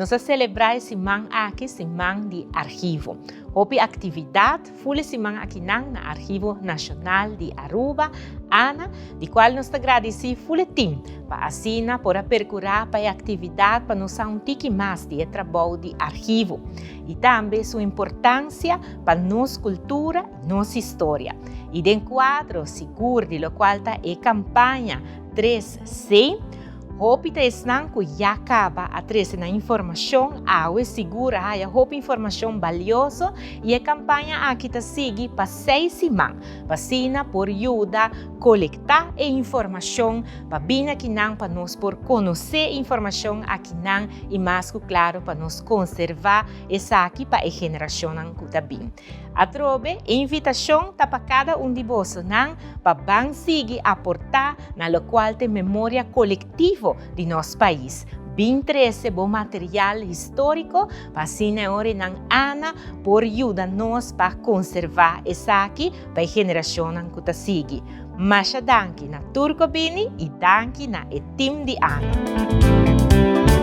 Nos a selebrá e siman aki Siman di Archivo. Hopi aktividat ful e siman akinan na Archivo Nashonal di Aruba, ana, di kual nos ta gradisí ful e tim pa asina por a perkurá pa e aktividat pa nos sa un tiki mas di e trabou di archivo i tambe su importansia pa nos kultura i nos historia. I den kuadro sigur di lokual ta e kampaña 3C, Hopi ta esnan ku ya kaba a trese nan informashon awe sigur a haya hopi informashon balioso i e kampaña aki ta sigui pa seis siman pa asina por yuda kolektá e informashon pa bini akinan pa nos por konosé e informashon akinan i mas ku klaro pa nos konservá esaki pa e generashonnan ku ta bin. Atrobe, e invitashon ta pa kada un di bosonan pa ban sigui aportá na lokual ta e memoria kolektivo di nos pais. Bin trese bo material históriko pa asina e orenan Ana por yuda nos pa konservá esaki pa e generashonnan ku ta sigui. Masha danki na tur ku a bini i danki na e tim di Ana.